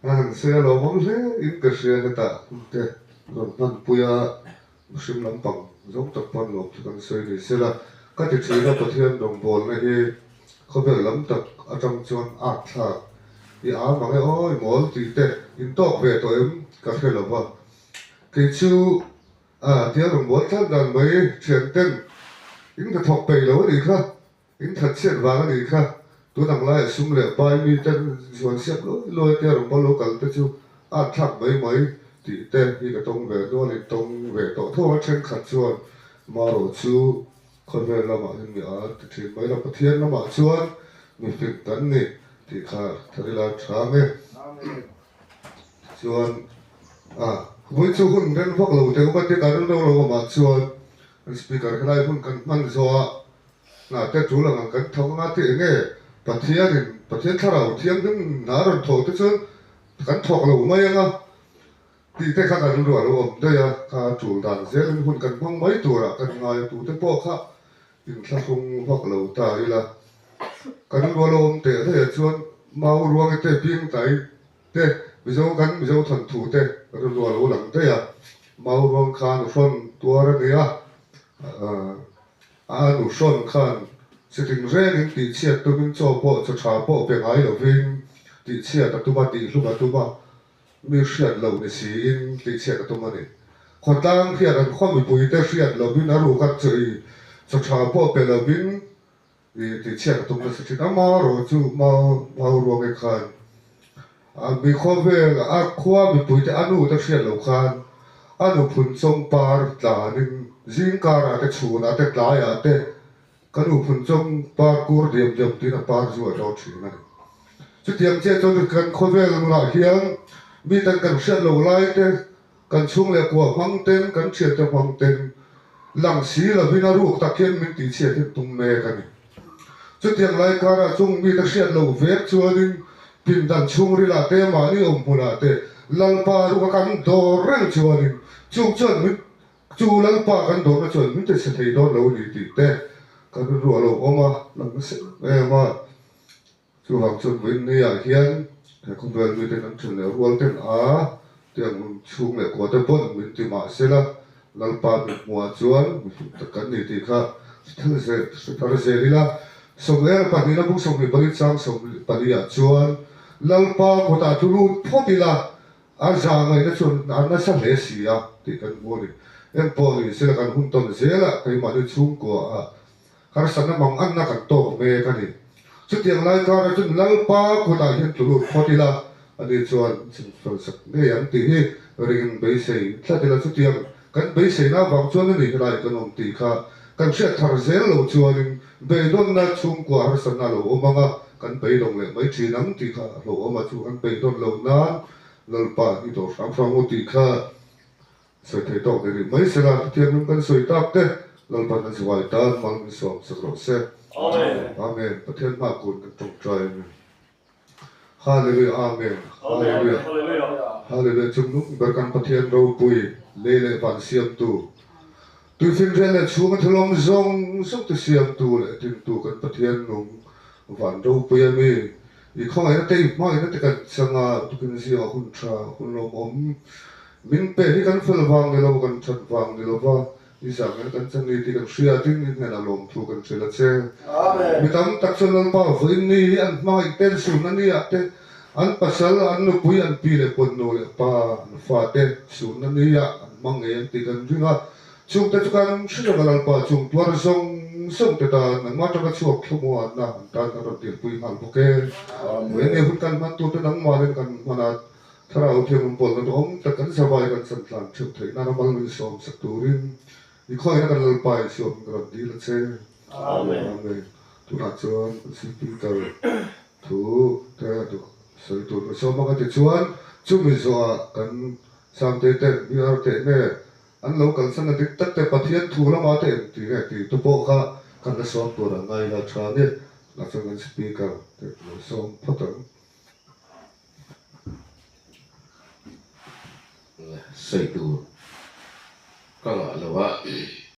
A han sawi a lawmawm hle in ka hria hetah hun te rawn hmanpui a, mihring lampang zawng tak pawn lawm chu kan sawi ni sela ka ti thin a, Pathian rawngbawlna hi khawvel lam tak atang chuan art thlak i am ang e aw i mawl tih te in tawk ve tawh em ka hre lo va, kei chu a tia rawngbâwl tlat dan mai thian ten in hnathawk peih lo a nih kha. In that chhiat vang a nih kha, tun ang laiah sum leh pai mi te zuan siap luai luai te rawn bawl lo kal te chu at thlak mai mai tih te hi ka tawng ve nual in tawng ve tawh tho a, thenkhat chuan marawh chu khawvel lamah hian mi a ti thin mai lo, Pathian lamah chuan mi fing kan ni tih kha tharila tha nge. Chuan a vawi chu hun reng vak lo teh upa te kan rilru lo awmah chuan kan speaker helai hun kan hman zawh a, Hna te tul ang ang kan thawk anga tih enge Pathianin Pathian thlarau thianghlim hna rawn thawh te chuan kan thawk lo mai anga tih te kha kan rilru a lo awm daih a, kha tul dan zelin hun kan hmang mai turah kan ngai a, tute pawh kha inthlahrung vak lo ta ila kan rilru a lo awm teh daih a chuan mau ruangi te bing tai te Mizo kan Mizo thawnthu te rilru a lo lang daih a, mau ruang khan hrawn tuar a ni a. A nu hrawn khan chitin rengin tihchhiat tumin chaw pawh chaw tha pawh pe ngai lovin tihchhiat a tum a, tihhlum a tum a, mi hriat loh ni siin tihchhiat a tum a ni. Khawtlang hriat an khaw mipuite hriat lovin a ruk a chaw i chaw tha pawh pe lovin i tihchhiat a tum nasa thin. Amaherawh chu mau mau ruange khan a mi khawvel a khua mipuite a nu te hriat loh khan a nu phun chawng par tlanin zing karah te chhunah te tlaiah te ka nu phun chawng par kur diam diam tiin a par zu a ṭo ṭhin a ni. Chutiang chiah chuan kan khawvel nunah hian miten kan hriat loh lai te kan chhung leh kua hmang ten kan thiante hmang ten lang si lovin a ruk tak hian min tihchhiat hi tum mek a ni. Chutiang lai karah chung mite hriat loh vek chuanin pindan chhungrilah te mahni awm hmunah te Lalpa ruka kan dawr reng chuanin chung chuan min chu Lalpa kan dawrna chuan min tichhe thei dawn lo a ni tih te kan rilru a lo awm a, lang nasa em em a. Chuvang chuan vawiin hian he khawvel mite kan then leh rual ten a tiang chhung leh kua te pawn min ti mah sela Lalpa min hmuhah chuan mi hlim tak kan ni tih kha hre thar zel ila. Sawmel pahnihna bung 24 chang 14 ah chuan Lalpa kutah thu lut phawt ila a za ngaihna chuan a nasa hle si a tih kan hmu a ni. Engpawh ni sela kan hun tawn zelah keimahni chhungkua ah Harsatna mang anna kan tawk mek a ni. Chutiang lai karah chuan Lalpa kutah hian tlu lut phawt ila, ani chuan chhunchhuansak ngei ang tih hi ringin beisei tlat ila. Chutiang kan beiseina avang chuan a ni helai kan awm tih kha kan hriat thar zel lo chuanin beidawnna chhungkua harsatna a lo awm ang a, kan beidawng leh mai thin ang tih kha a hlauhawm a, chu kan beidawn loh nan Lalpa hi dawr hram hram u tih kha Sawi thei tawk ni rih mai sela, Pathian hming kan sawi tak te, Lalpan a zuai tan mal min sawm sak rawh se. Amen. Amen. Pathian hma kun kan tawngtai a ni. Hallelujah. Amen. Hallelujah. Hallelujah. Chung nung ber kan Pathian ropui, lei leh van siamtu, tuifinriat leh chhunga thilawm zawng zawng te siamtu leh dintu kan Pathian nung van ropui a mi. I khawngaihna te i hmangaihna te kan chang a, tukin zingah hun tha, hun lawmawm min pe hi kan fel vang ni lo, kan that vang ni lova i zahnghaihna kan chan ni tih kan hria a, tin i hnenah lawmthu kan hrilh a che. Mi tam tak chuan Lalpa vawiin ni hi an hmangaih ten sunna ni ah te, an pasal, an nupui, an pi leh pawn nu leh pa, an fa te sunna ni ah an hmang ngei an tih kan ring a, Chungte chu kan hre reng a, Lalpa chung tuar zawng zawng te tan nangmah atanga chhuak thlamuanna an tan kan rawn tirpui nghal bawk e. Enge hun kan hman tur te nangmahin kan hman a, Thlarau Thianghlim pawlna duhawm tak kan zavai kan chantlan theuh theih nana mal min sawm sak turin i khawiahna kan Lalpa Isua min rawn dil a che. Amen. Tunah chuan kan Speaker thu te sawi tur ka sawm ang a tichuan chumi zawhah kan Sangte ten BR teh nge An lo kalsan a dik tak te Pathian thu lama te eng ti nge tih te pawh kha kan la sawm tur a ngai la tha ni. Tunah chuan kan speaker te lo sawm phawt ang. Sawi tur ka ngah lo a.